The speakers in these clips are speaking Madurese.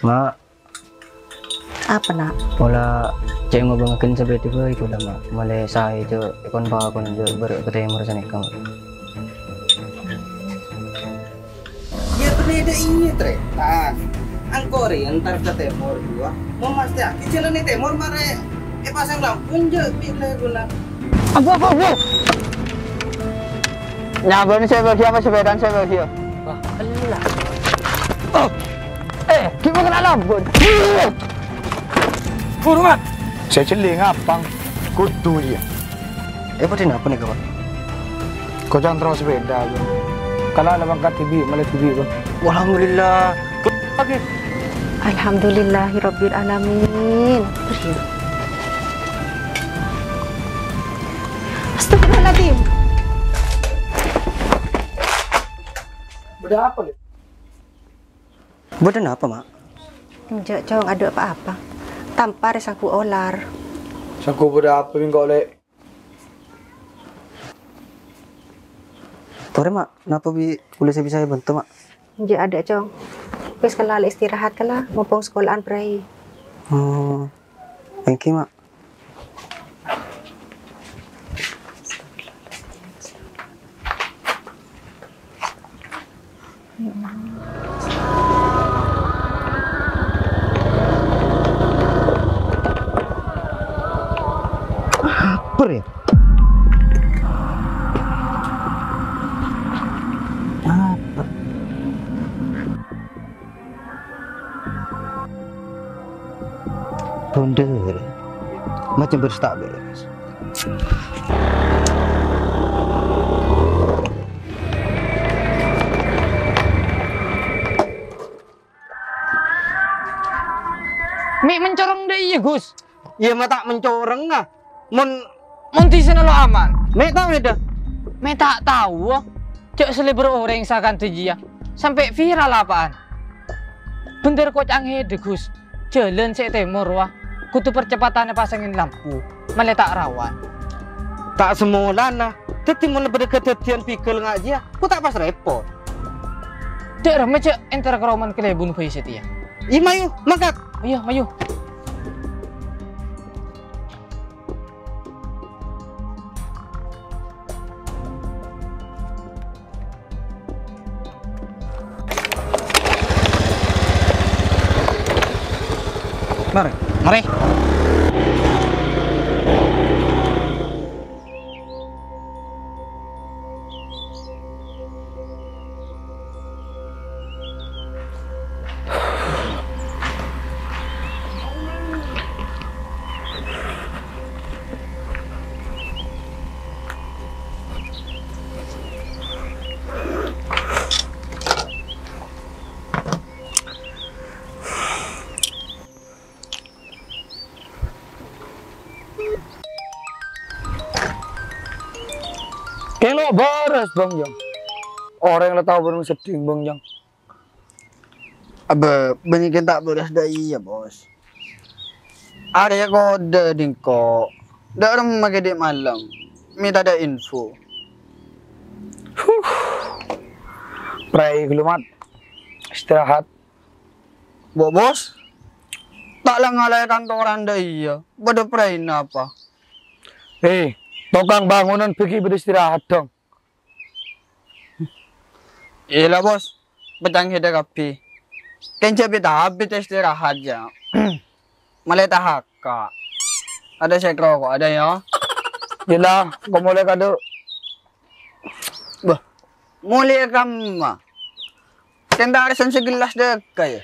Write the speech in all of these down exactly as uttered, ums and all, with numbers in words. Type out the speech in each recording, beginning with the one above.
Ma'. Apa, Na'? Pola cè' ngobângaghin sapèda bhâi kaulâ, Ma'. Malè saè jâ' èkon-pakon jâ' bârâ' ka tèmor sanèka, Ma'. Iyâ, bânnè dâ' iyâ, Trè. Tan. Engko' rè entar ka tèmor, jhuwa. Mamastèyaghi jhâlân è tèmor marè èpasang lampu, jâ' bi' lèbunna. Abu, abu, abu! Nyabâna sè bâgi apa sepèdana sè bâgi, ya? Wah, ella. Oh! Eh, ghi' bâkal alambun. Buru, Mat! Sè jhelling ngapang. Kodhu, iyâ. Eh, padâ napa nèka, Pak? Ko' can terro sepèda, Bang. Kala la bangkat dhibi', malè dhibi', Bang. Alhamdulillah. Oke. Alhamdulillahirabbil alamin. Astagfirullahaladzim. Bâdâ apa, Lè'? Bâdâ napa, Ma'? Enjâ', Cong, adâ' pa-apa. Tampar sangghu olar. Sangghu bâdâ apa bi' engko', Lè'? Torè, Ma', napa bi' kaulâ sè bisa èbhânto, Ma'? Enjâ', adâ', Cong. Wis kala, Lè', istirahat kala, mumpung sakola'an prai. Oh, thank you, Ma'. Apa ya? Apa? Bhender. Macem bârâs ta' bhârâs. Mè' mencoreng dâ' iyâ, Gus. Iyâ, ma' ta' mencoreng, ah. Mon, mon disana lo' aman. Mè' tao, Neda? Mè' ta' tao, ah. Jâ' sè lebur orèng sakantha jiyâ. Sampè' viral apaan? Bhender koca'na ngèdhâ, Gus. Jhâlân sè tèmor, wah. Kodhu percepatan pasangè lampu. Malè ta' rawan. Ta' samolana. Dhâddhi mon bâdâ kadhâddhiyân bighâl nga' jiyâ, ko' ta' pas rèpot. Dâ' remma jâ' entar ka romana kalèbun bhâi satèya. Iyâ, mayu, mangkat. Iyâ, mayu. Marè. Marè. Kèng lo' bârâs, Bâng, Jâng. Orèng la tao bârâs seddhing, Bâng, Jâng. Abbâ, bânnè kèng ta' bârâs dâ' iyâ, Bos. Arèya kodâ dingko'. Dâ' remma kèdhi' malem. Mè' tadâ' info. Huh. Prai ghâllu, Mat. Istirahat. Bo, Bos. Ta' la ngalaè kantoran dâ' iyâ. Bâdâ praina apa? Eh, tokang bangunan bâgi bâdâ istirahat, dong. Iyâ la, Bos. Pètang hèdâ kabbhi. Kèng jhâ' bit-abit istirahat, jâ. Malè tahakka. Adâ sè kroko, adâ, yâ? Iyâ la, ko' molè kadâ'. Bâh, molè kamma? Kèng ta' arèsan sagellas dâkka, yâ?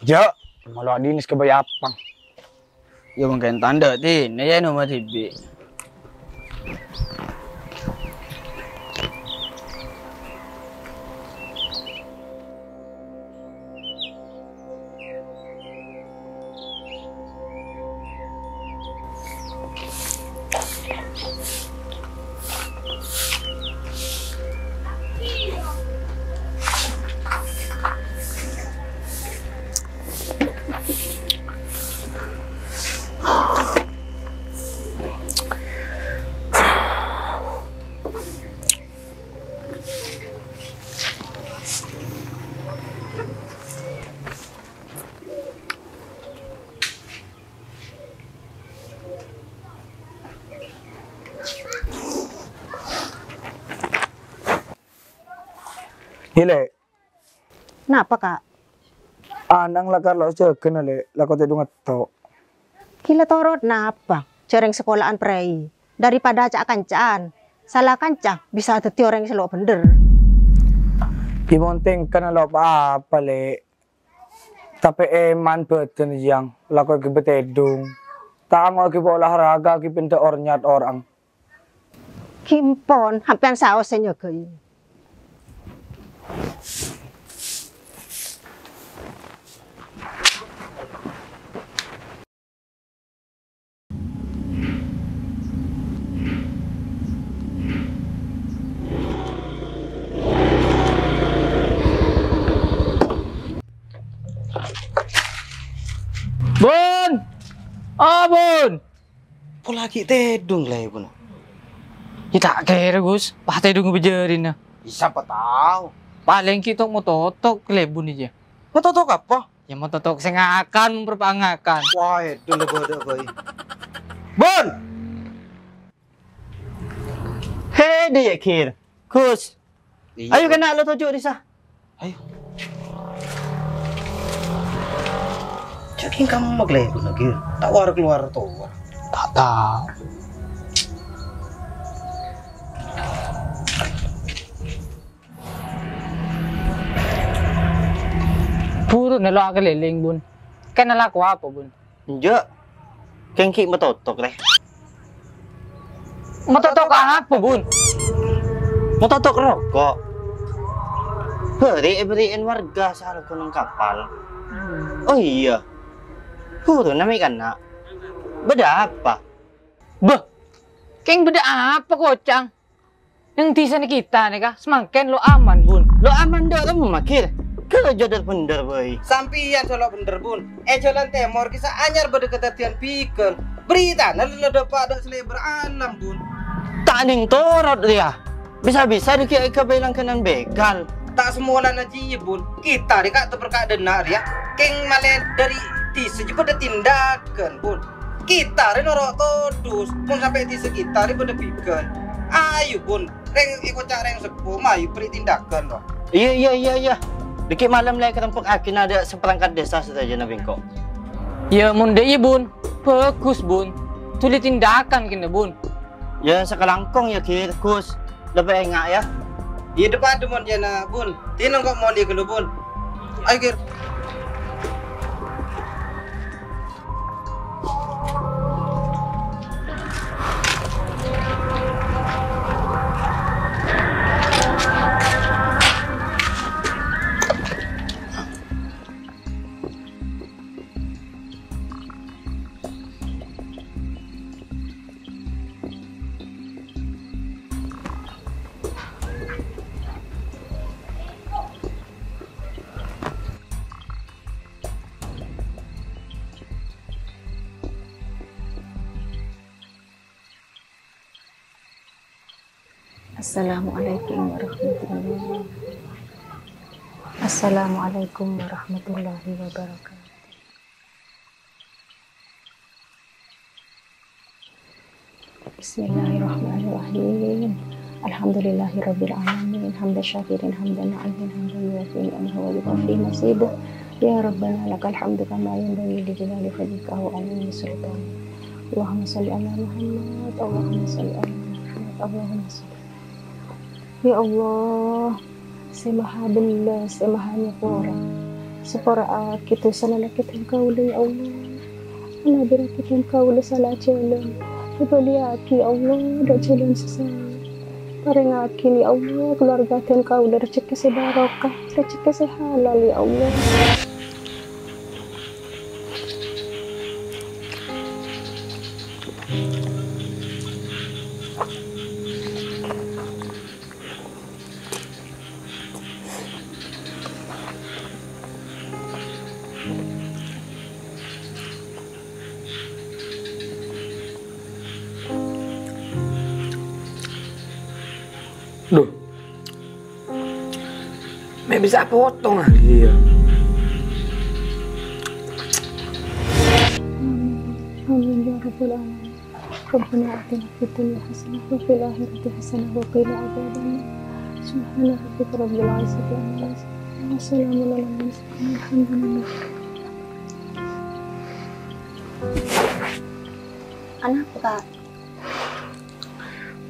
Jâ, malo adhinis ka bâi apa? Yâ, mangkèn tandhâ, Tin. Yâ, nomor dhibi'. Ghi, Lè'. Napa, Ka'? Ana'na la Carlos jâgâna, Lè', la ko' tèdung ètto'. Ghi la torot napa? Jhâ' rèng sakola'an prèi. Daripada ca'-kanca'an. Sala kanca bisa dhâddhi orèng sè lo' bhendher. Ghi mon tèngkana lo' pa-apa, Lè'. Tapè èman bâdân, Jang, la ko' èghibâ tèdung. Ta' ango' èghibâ olahraga, ghi pènḍâ ornyat orèng. Ghi empon, sampèyan saos sè nyâgâi. Bun! Oh, Bun! Pola ghi' tèdung kalèbunna. Yâ ta' kèra, Gus. Pas tèdung bâjârina. Yâ, sapa tao? Palèng ghi' tok-mototok kalèbun iyâ. Mototok apa? Yâ, mototok sè ngakan, mon parpa' ngakan. Wah, èdhung la bâdâ bhâi. Bun! He, dhi' yâ, Gir. Gus. Iyâ, Ayo, Bun. Kèng lo' toju' dissa. Ayo. Jâ' kèng kamma kalèbunna, Gir. Ta' wâr-kalowar towa. Ta' tao. Buru nèlo akalèlèng, Bun. Kèng alako apa, Bun? Enjâ'. Kèng ghi' mototok, rè. Mototok apa, Bun? Mototok roko'. Bâri' èbâri'in warga sè arowa neng kapal. Oh iyâ. Buru nèka, na'. Bâdâ apa? Bâh. Kèng bâdâ apa, koca'na? Neng dhisana kita nèka, samangkèn lo' aman, Bun. Lo' aman dâ' remma, Gir? Ghellâ' jhâdhâr bhendher, bhâi. Sampèyan sè lo' bhendher, Bun. È jhâlân tèmor ghi' saanyar bâdâ kadhâddhiyân bhighân. Bhâritana la dâpa' dâ' salebbhâr alam, Bun. Ta' nèng torot rèya. Bisa-bisa dâggi' èghâbây langghânan bengkel. Ta' samowana jiyâ, Bun. Kita rè ka' tepper ka' dânna' rèya. Kèng malè dâri dhisa jiyâ bâdâ tindaghân, Bun. Kita rè noro' todus, mon sampè' dhisa kita rè bâdâ bhighân. Ayo, Bun, rèng èkoca' rèng seppo, mayu bâri' tindaghân, rowa. Iyâ, iyâ, iyâ, iyâ. Dâggi' malem la èkarempekkaghi dâ' saparangkat dhisa sadhâjâna bi' engko'. Yâ, mon dâ' iyâ, Bun. Bhâghus, Bun. Dhuli tindaghân kènè, Bun. Yâ, sakalangkong yâ, Gir, Gus. Lebbi enga', yâ. Iyâ, dâpa' mon jiyâna, Bun. Dinèng ko' mon iyâ ghâllu, Bun. Ayo, Gir. Assalamualaikum warahmatullahi. Assalamualaikum warahmatullahi wabarakatuh. Bismillahirrahmanirrahim. Alhamdulillahirabbil alamin. Hamdan syakirin, hamdan na'imin, hamdan yuwafi ni'amahu wa yukafi mazidah. Ya Rabbana, lakal hamdu kama yanbaghi li jalali wajhika wa 'azimi sultanik. Allahumma shalli ala Muhammad, Allahumma shalli ala Muhammad, Allahumma shalli. Ya Allah, sè maha bellas, sè maha nyapora, sapora'aghi dhusana lakèdhân kaulâ, ya Allah. Anabirraghi dhân kaulâ sala jhâlân. Pabâliyaghi, ya Allah, dâ' jhâlân sè saè. Parèngaghi, ya Allah, kalowarga dhân kaulâ rejhekkè sè barokah, rejhekkè sè halal, ya Allah. Duh. Mè' bisa potong ah, iyâ. Amin, amin, ya rabbal alamin. Rabbana atina fid dunya hasanah wa fil akhirati hasanah wa qina adzabannar. Subhana rabbika rabbil izzati amma yasifun. Wa salamun alal mursalin. Walhamdulillah. Anapa, Kak?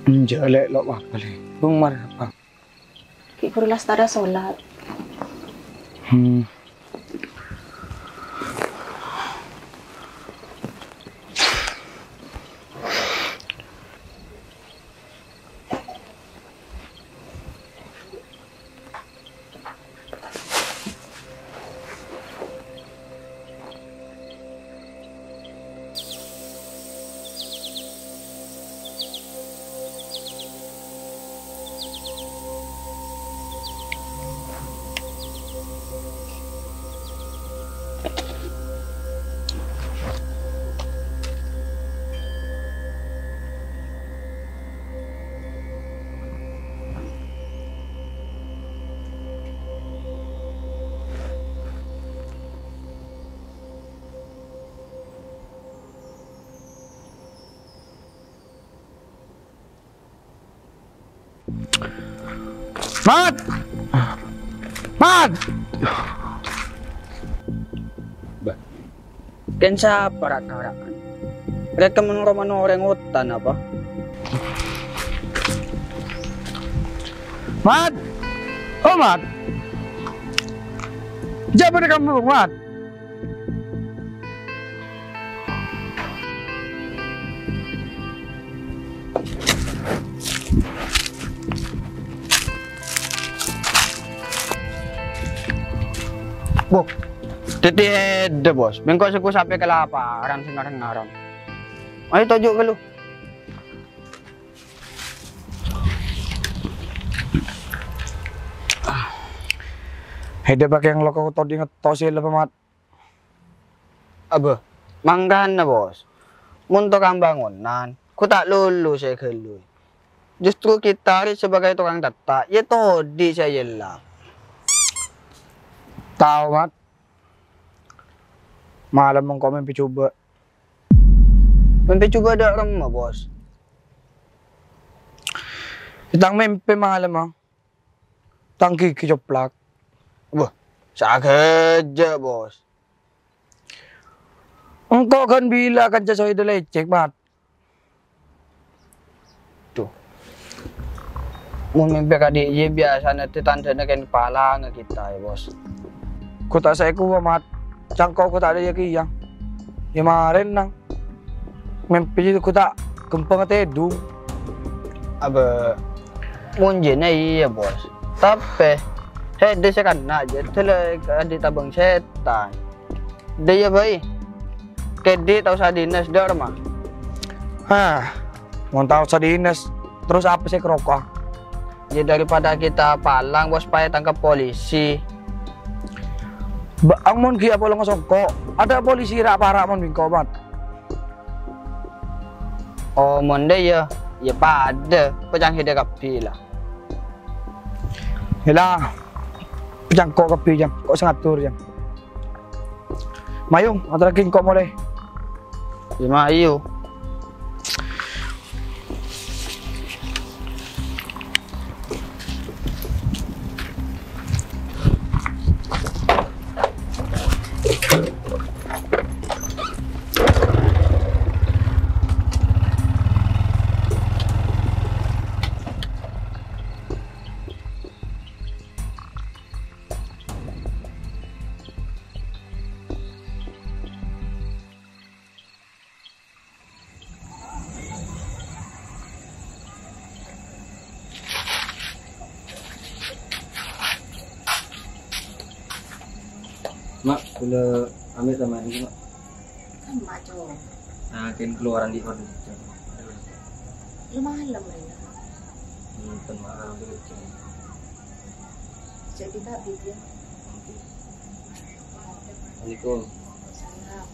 Enjâ', Lè', lo' apa, Lè'? Bung mar apa? Ghi' buru lastarè solat. Hmm. Mat! Mat! Bâh, kèng sapa ra'-kara'an? Rèk mon romana orèng otan apa? Mat! Oh, Mat! Jâ' bâdâ kampong, Mat! Bo, tètè èdâ, Bos. Bengko sèko sampè' kalaparan sè ngarang-ngarang. Ayo toju' ghâllu. Èdâ pakèng loko todi ngettos sè lepa, Mat. Abâ, mangkana, Bos. Mon tokang bangonan, ghu ta' lolo sè èghâllu. Justru kita rè sebagai tokang tetta', yâ todi sè èyella. Tao, Mat. Malem engko' mèmpè jhubâ'. Mèmpè jhubâ' dâ' remma, Bos? Tang mèmpè malemma. Tang ghighi coplak. Wah, sagâjâ, Bos. Engko' ghân bilâ kanca Sohida lècèk, Mat. Duh. Mon mèmpè kadi' iyâ biyasana tandhâna kèng palanga kita, yâ, Bos. Ghu ta' saèkowa, Mat. Cangko' ghu ta' dâ' iyâ kèya. Yâ marèna. Mèmpè ghu ta' ghâmpang tèdung. Abâ, mon jiyâ iyâ, Bos. Tapè, hèdâ sè kènè' jiyâ, dâlla andi' tabâng sètan. Dâ' iyâ bhâi. Kèdi' tao sadinès dâ' remma? Hah, mon tao sadinès, terros apa sè èkaroko'a? Yâ, daripada kita palang, Bos, pas ètangkep polisi. Bâ'âng mon ghi' apolonga songko', adâ' polisi ra'-para' mon bengko', Mat. Oh, mon dâ' iyâ, yâ padâ, pacangghidhâ kabbhi la. Ella, cangko' kabbhi, Jang. Ko' sè ngator, Jang. Mayu, atorraghi engko' molè. Yâ, mayu. Mak, kaulâ amèt, Mak, èngghi, Mak. Kan, Mak, Cong. Nah, kèng kaluaran di order, Cong. Lu malem, rèya. Hmm, ten, Mak, ambil, Cong. Jadi, Kak, Bib, ya? Oke. Assalamualaikum. Salam.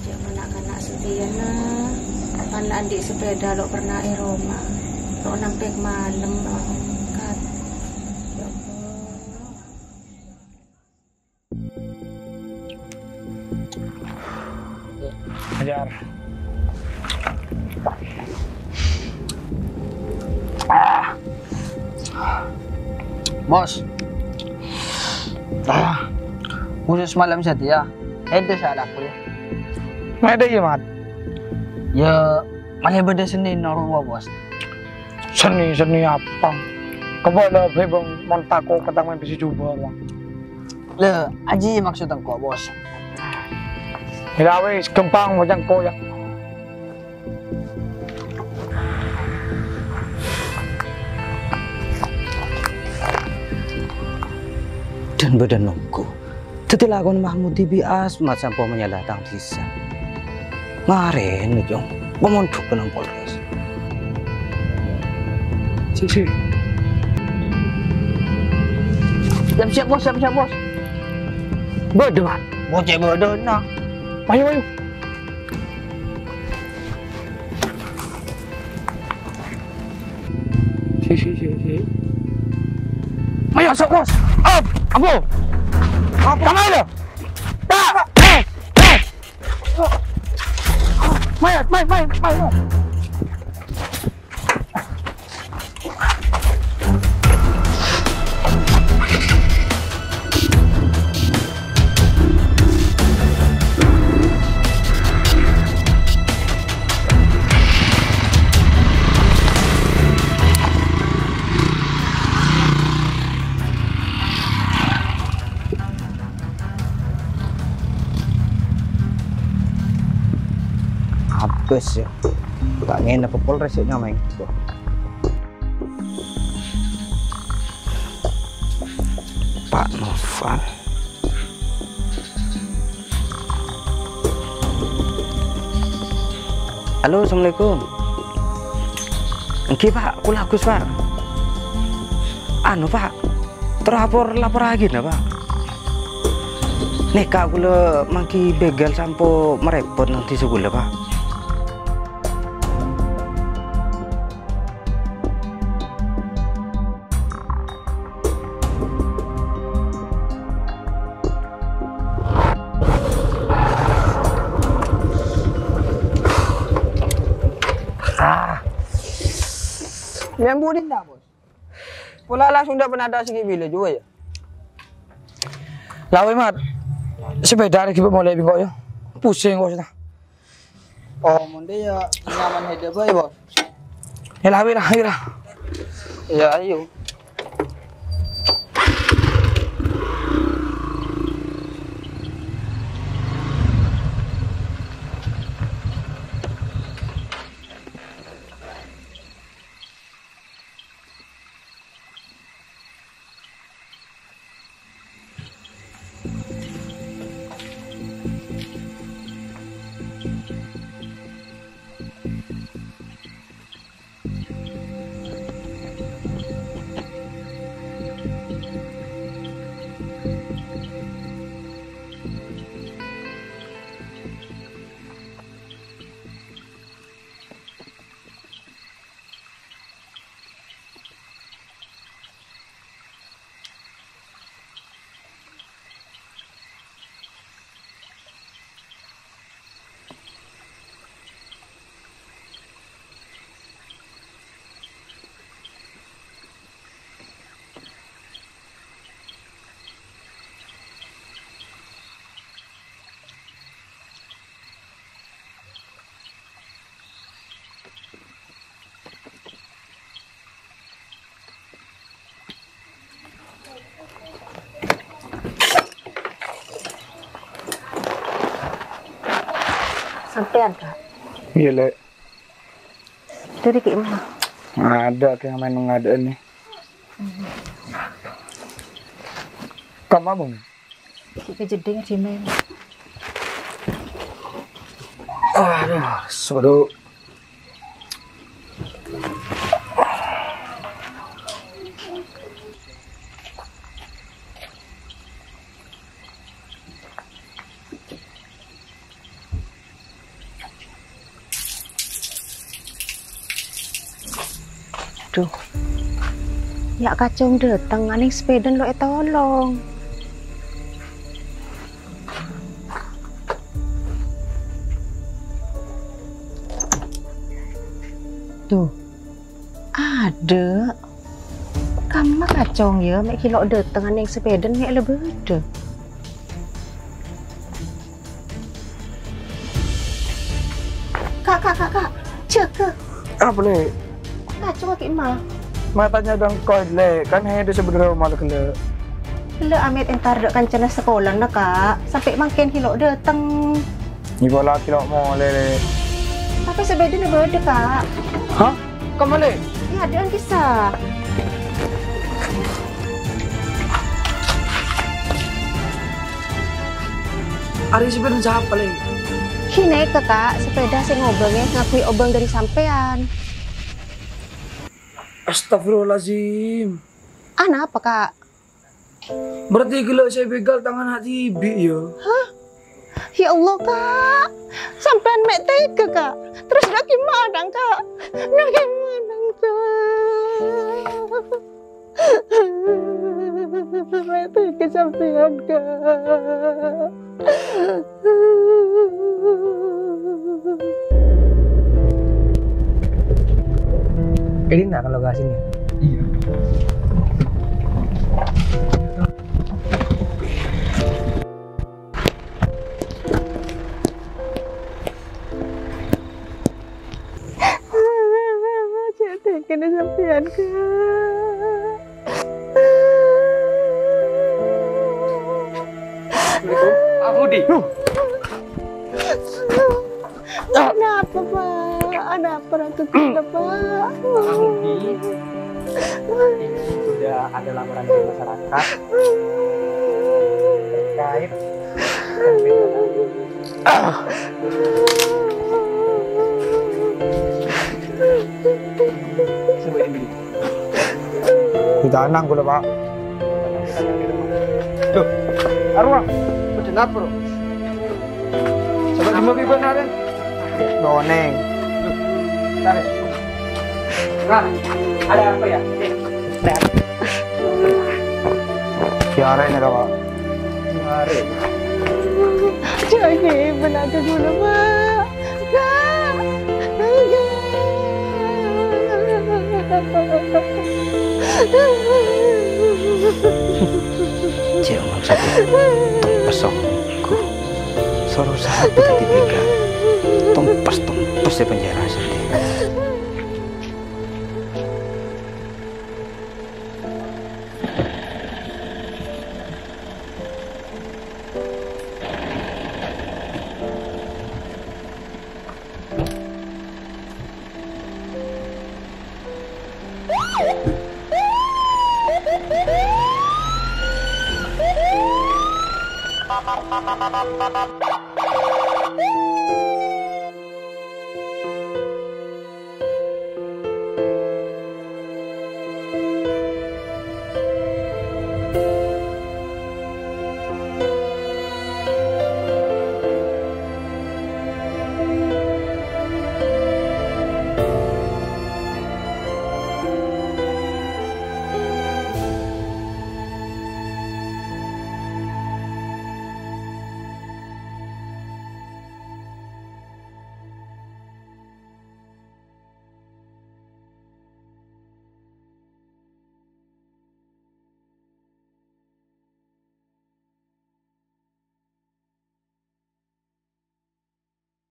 Jhâ' na'-kana' satèyana, Bâdâ lo' pernah è roma, lo' nampè malem, lo' angkat. Ya Allah. Hajar. Ah. Bos. Ah. Khusus malam satèya. Ènto sè alako, yâ. Mèdâ, yâ, Mat? Yâ, malè bâdâ sennèna rowa, Bos. Sennè, sennè apa? Kebâlâ bhâi, Bang, mon tako' katang maèn bisi jubâ, Bang. Lè, ajiyâ maksod engko', Bos. Yâ wis, ghâmpang, Bang, engko', yâ. Dân-bâdân nonggu. Dhâddhi lakon Mahmud dhibi' asmat sampo manyala tang dhisa. Marèna, Cong, pamondhuk ka nang Polres. Sik, sik. Siap, siap, Bos, siap, siap, Bos. Bâdâ, Mat. Bocè bâdâna. Ayo, ayo. Si, si, si, si. Mayo, sok, Bos. Op, ambo. Kamma lo? Tak. Eh, eh. Mayo, mayo, mayo, mayo. Abâs, yâ. Ta' ngenep Polres sè nyamaè. Pak Noval. Halo, assalamualaikum. Èngghi, Pak, kaulâ Agus, Pak. Anu, Pak, terro lapor-, laporraghina, Pak. Nèka kaulâ mangghi bengkel sampo marèpot neng dhisa kaulâ, Pak. Ah. Yang budi ndak, Bos? Pola langsung ndak pernah ada segi bila juga ya. Lawe, Mat. Sepeda lagi molè bengkok ya. Pusing kok sudah. Oh, mon dhiyâ nyaman hèdâ bhâi, Bos. Yâ, la, wi, la, wi, la. Iyâ, ayo. Sampèyan, Kak? Iyâ, Lè'. Dâri ghi' emma? Adâ', Kak, maèn ngadâ'ân, nè. Kamma, Bung? Ghi' kajeddhing, Jimin. Aduh, sudah. Ya', kacong dâteng, anèng sepèdana lo' ètolong. Tuh, adâ'. Kamma kacong, ya, mè' ghi' lo' dâteng, anèng sepèdana mè' la bâdâ. Ka', ka', ka', ka', jâgâ. Apa, Lè'? Kacong ghi' emma. Matanya dâ' engko', Lè'. Kan hèdâ sebenarnya omah ghellâ'. Ghellâ' Amèt entar dâ' kancana sakolana, Ka'. Sampè' mangkèn ghi' lo' dâteng. Nèko lagi lo' molè, Lè'. Tapè sepèdana bâdâ, Ka'. Hah? Kemma, Lè'? Iyâ, adâ'ân kissa. Arèya sepèdana sapa, Lè'? Ghânèka, Ka', sepèda sè ngobângè ngaghungè obâng dâri sampèyan. Astagfirullahaladzim. Anapa, Ka'? Berarti ghellâ' sè èbhèghâl tang ana' dhibi', ya? Hah? Ya Allah, Ka'. Sampèyan mè' tèghâ, Ka'. Terros dâ' ghi' manang, Ka'? Dâ' ghi' manang, Ka'? Mè' tèghâ sampèyan, Ka'. Ini nak lokasinya. Iya. Jadi kena sampean, Kak. Assalamualaikum. Pak Budi. Kenapa, Pak? Ada apa ratu kita, Pak? Pak Budi. Ini sudah ada laporan dari masyarakat terkait. Coba ini. Ditanang gula, Pak. Loh, arowa. Kenapa, Bro? Coba di mobil benar, kan? Doneng. Loh, tarik. Nah, ada apa ya? Nih, ada apa? Diare ini, Pak. Diare. Jadi, benar gula, Pak. Kak. Cek omong satu. Pesongku. Soro sahabat di tiga. Tompes-tompes di penjara sendiri.